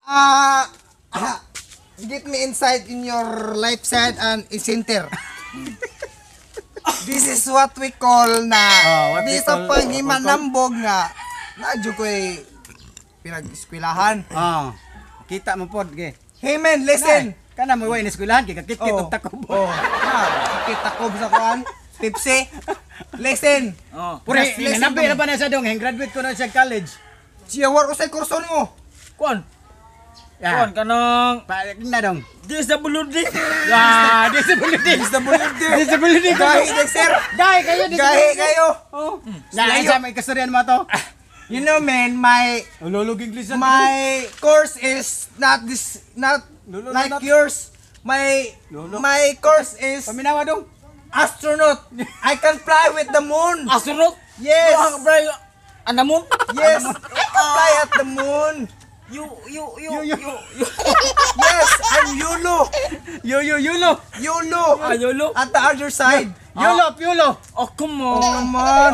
Ah, get me inside in your left side and in center. This is what we call na Oh, what we di sa call- panghimanambog nga na jud ko'y pinag-eskwelahan. Oh. Kita mo pod ge. Hey man, listen. Kana mo way ni eskwelahan kay kakit-kit og takob. Oh. Na, kita ko sa kuan. Pepsi. Listen. Oh. Pure, Listen nabi to me. na ba na siya dong? Hing graduate ko na siya college. Siya war usay kurso mo. Kuan. Yeah. Kuan kanang Pa na dong. DSWD. Ah, disability. Disability. Disability. Gahi kay sir. Gahi kayo Gahi disability. kayo. Oh. Na isa may kastoryan mo to. You know man, my Lulog English. My course is not this, not Lolo, like not- yours. My Lolo. My course is Paminawa dong. Astronaut. I can fly with the moon. Astronaut. Yes. Ah, bro. Anamon. Yes, I can fly at the moon. You you you You, you you. Yes, I'm Yulo. Yo yo yulo. Yulo. Ah, Yulo. At the other side. Yulo yulo. Oh, come on. Come on.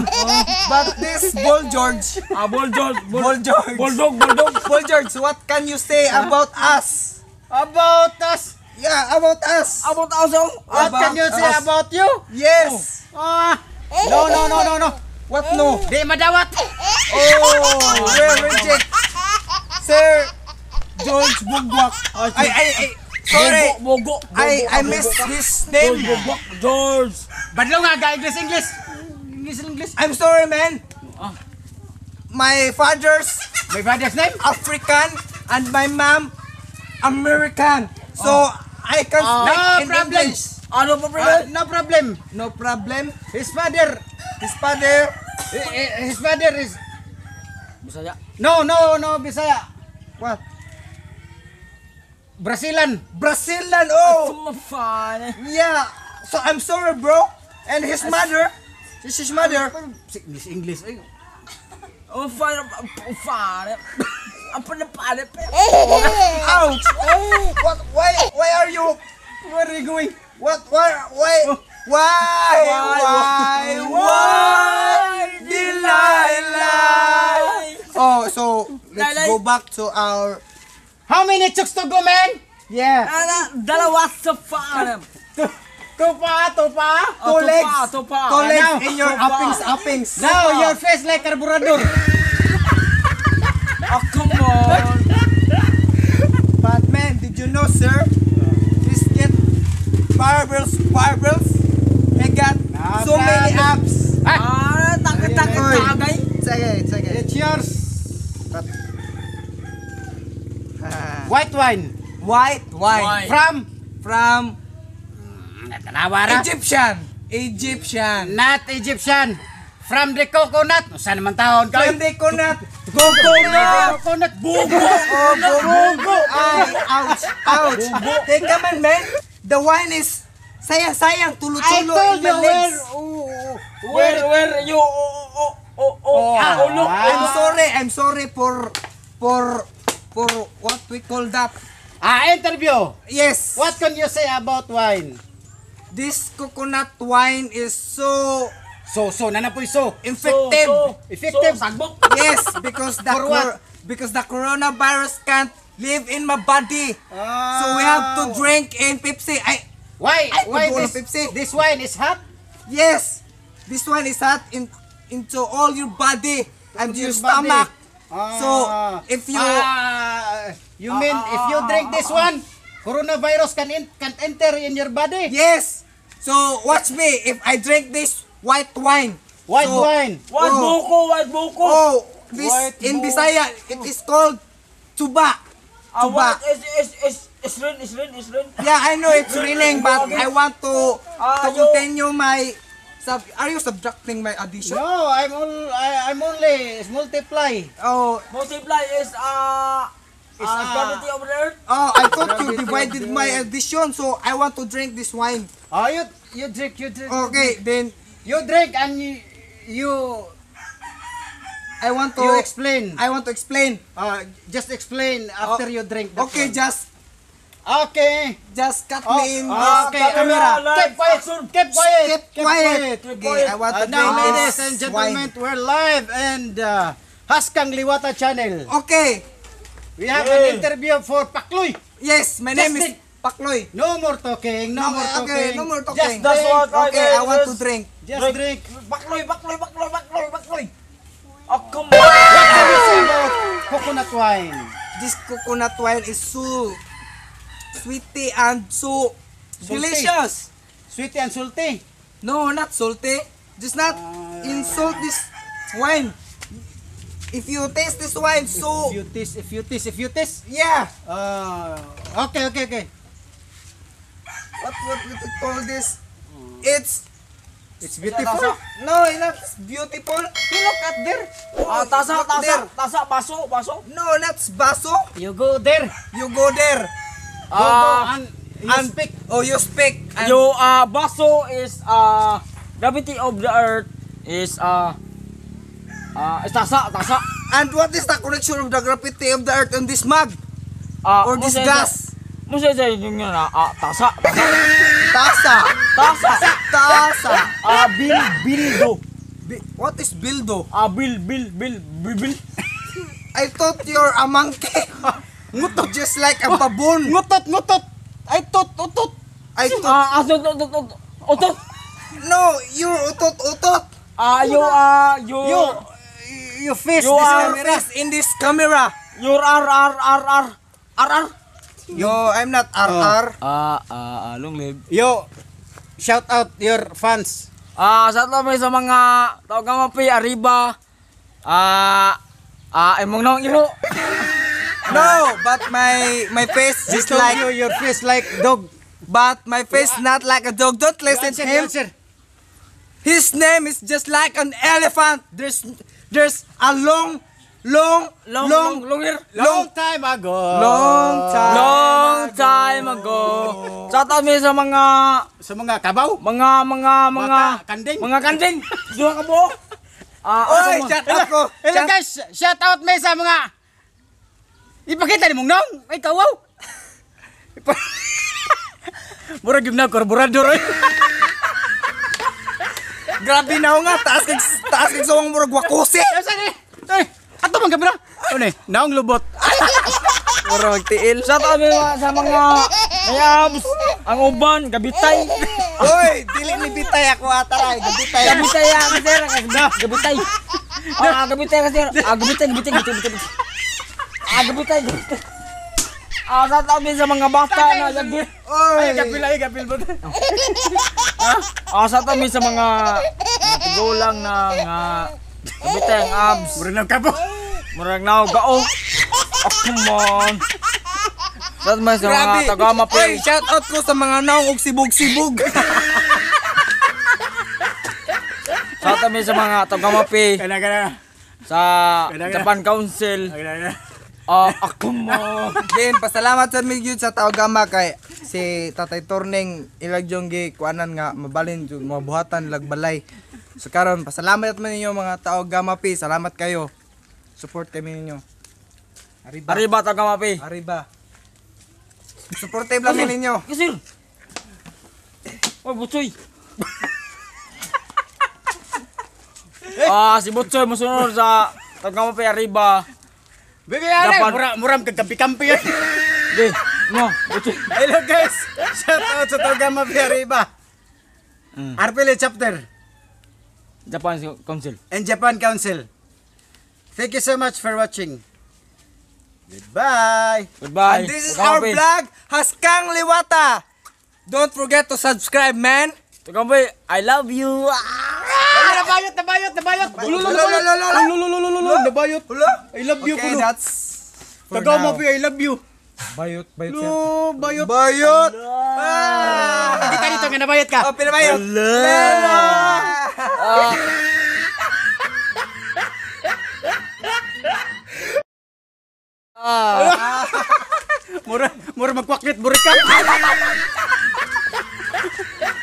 But this Ball George, Ah, Ball George. Ball George. Bulldog, bulldog. Ball George, what can you say about us? About us. Yeah, about us. About us, oh. What About can you say us. About you? Yes. Ah. No. What no? Di madawat. Oh, we reject. Sir George Bugwak. Ay, sorry. Bogo, bogo. I missed his name. George Bugwak. George. Badlo nga ga English English. English English. I'm sorry, man. Ah. My father's My father's name? African and my mom American. So I can speak No in problem. English. Ano pa, Ah, brother? no problem. No problem. His father, His father, his father is Bisaya. No, Bisaya. What? Brazilian. Brazilian. Oh, Tumafan. yeah. So I'm sorry, bro. And his mother, his mother. English English. Ay, Oh, fan. Fan. Ang panapalip. Ouch! What? Why? Why are you? Where are you going? What? Why? Why? Why? Why? Why? Delilah. Oh, so let's Laylay. Go back to our How many chooks to go, man? Yeah. Dalawa sa fan. Two pa, two pa. Two Oh, legs. Tupa, tupa. Two legs Now, in your tupa. uppings, uppings. Now your face like carburetor. Oh, come on. But man, did you know, sir? This get barbells, barbells. He got No so many problem. apps. Ah, takit, takit, Oy. tagay. It's okay, it's okay. It's yours. Ah. White wine. White wine Wine. From from Tanawara. Egyptian. Egyptian. Not Egyptian. From the coconut. Saan naman taon ka? From the coconut. Coconut. Coconut. Bugo. Oh, bugo. Ay, ouch, ouch. Teka man, man. The wine is sayang-sayang, I tulo-tulo told in my you where legs. Where you, oh, Ah. oh, look. I'm sorry for what we call that. Ah, interview. Yes. What can you say about wine? This coconut wine is so So, nanapoy so. infective. So, Effective. So, sagbok. Yes, because the For what? Because the coronavirus can't live in my body. So we have to drink in Pepsi. I Why? Ay, Why tubo ng this, Pepsi. This wine is hot? Yes. This one is hot in into all your body and your Your body. stomach. Ah. So if you Ah, you mean if you drink this one, coronavirus can enter in your body? Yes. So watch me if I drink this white wine. White So, wine. White Oh. buko, white buko. Oh, this White in buko. Bisaya it is called tuba. Ah, Tuba. white is rain, is rain, is rain. Yeah, I know it's raining, but I want to Ah, to yo. continue my sub. Are you subtracting my addition? No, I'm only is multiply. Oh, Multiply is gravity of the earth. Oh, I thought you divided my addition, so I want to drink this wine. Oh, you drink, you drink. Okay, then You drink and you I want to you explain. I want to explain. Just explain after Oh, you drink that Okay, one. just cut Oh, me in this okay. camera. Live Keep quiet. action. Keep quiet. Keep quiet. Keep Okay, quiet. I want to Now, drink ladies this and gentlemen, wine. we're live and Haskang Liwata channel. Okay. We have an interview for Pakloy. Yes, my Just name is drink. Pakloy. No more talking, no, more talking. Okay, no more talking. Just That's drink. what I Okay, I want to drink. Just drink. Bakloy, bakloy, bakloy, bakloy, bakloy. Oh, come on. What can you say about coconut wine? This coconut wine is so sweety and so Salty. delicious. Sweet and salty. No, not salty. Just not insult this wine. If you taste this wine, so If you taste, if you taste, if you taste. yeah. Okay. What would you call this? It's It's beautiful. No, it's not beautiful. You look at there. Ah, tasa, Look tasa, there. tasa, baso, baso. No, not baso. You go there. You go there. Go, go and you And speak. Oh, you speak. And Yo, baso is gravity of the earth is is tasa, tasa. And what is the connection of the gravity of the earth and this mug or this gas? Musa sa yung na tasa, tasa, Tasa. tasa. Tasa. Bil, bildo. What is bildo? Bil, bil, bil, bil, bil. I thought you're a monkey. Ngutot just like a baboon. Ngutot, ngutot. Ay, tot, utot. I thought Utot, utot, utot, utot. no, you're utot utot. You, you, You face You this are- camera. Face in this camera. Your R, R, R, R, R, R. No, I'm not RR. Long live. Yo, shout out your fans. Sa ato may sa mga tawag nga pi arriba. Imong naong iro. No, but my face Just just like you, your face like dog. but my face not like a dog. Don't listen to Answer, him. answer. His name is just like an elephant. There's a long long Long long long hair. Long time ago. long time. Long time ago. Sa ato may sa mga Sa mga kabaw. mga mga mga Baka, kanding. Mga kanding. Duha ka buok. Oy, shout out ko. Hello guys, shout out may sa mga Ipakita ni mong naong. Ay kawaw. Murag gyud na karburador oy. Grabe na nga, taas kag sawang murag wakose. Asa ni? Ay, ato man kamera. Ano ni? Naong lubot. Murag magtiil. Sa ato may sa mga mayabs, ang uban, gabitay. Oy, dili ni bitay ako ataray, gabitay. Gabitay sir, gabitay. Gabitay ka sir. Gabitay, gabitay, gabitay, gabitay. Gabitay, gabitay. Sa ato may sa mga bata na yagi. Oy, Ay, gapil ay gapil ba? Sa ato may sa mga tigulang na nga gabitay ang abs. Murag nang kabaw. Murag na gao. Oh, come on. Sa ato may sa grabe. mga tagama Oy, pa. shout out ko sa mga naong og sibog-sibog. Sa ato may sa mga tagama pa. Kana kana. Sa Japan Council. Kana. Come on. Then pasalamat sa mi gyud sa Taogama kay si Tatay Torning ilag yung gi kuanan nga mabalin jud mga buhatan lagbalay. So karon pasalamat man ninyo mga Taogama P. Salamat kayo. Support kami ninyo. Arriba. Arriba tagama pa. Arriba. Supportive lang mi ninyo. Yes, sir. Oy, Butsoy. Si Butsoy mosunod sa tagama pa arriba. Bebe ale, Japan. mura muram kag kampi-kampi. Di, no, Butsoy. Hello guys. Shout out sa Togama Arriba. Arpele chapter Japan Council. and Japan Council. Thank you so much for watching. Goodbye. Goodbye. And this is Tagama our P. vlog, Haskang Liwata. Don't forget to subscribe, man. Tagama P, I love you. Ay, nabayot, nabayot, nabayot. Ulo, Nabayot. Ulo. I love you, Okay, kuno. that's for Tagama now. P, I love you. Bayot, bayot. No, bayot. Bayot. Ah. Kita dito nga nabayot ka. Oh, pinabayot. Hello. Mura, mura magkwakit, burika.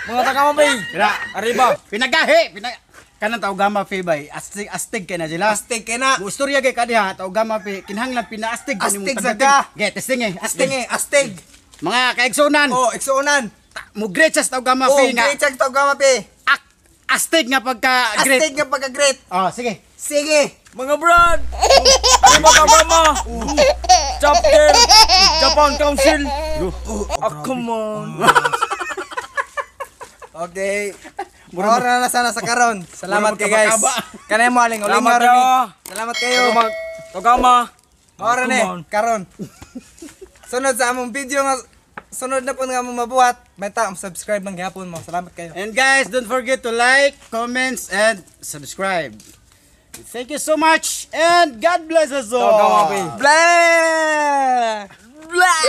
Mga tagama P. Kira, Arriba. pinagahi, pinag kanang Taugama P bay, astig astig kay na sila. Astig kay na. Mustorya kay kadiha Taugama P, kinahanglan pinaastig ko nimong Astig sa tagating. ka. Ge, testing eh, Astig eh, astig. Mga kaigsunan, Oh, igsuonan. mo great sa Taugama Oh, P nga. great sa Taugama P. Astig nga pagka great. Astig nga pagka-great. Oh, sige. Sige. Mga brad. Arriba Taugama. Chapter Japan Council. Ah, come on. Okay. Mura na sana sa karon. Salamat Mura kay guys. magkabakaba. Kanay mo aling uling Salamat nga ni. kayo. Salamat kayo. Togama. Mora Come ni on. karon. Sunod sa among video nga sunod na pud nga among mabuhat. May ta subscribe man gihapon mo. Salamat kayo. And guys, don't forget to like, comments, and subscribe. Thank you so much, and God bless us all. Togama, P. Blah! Blah!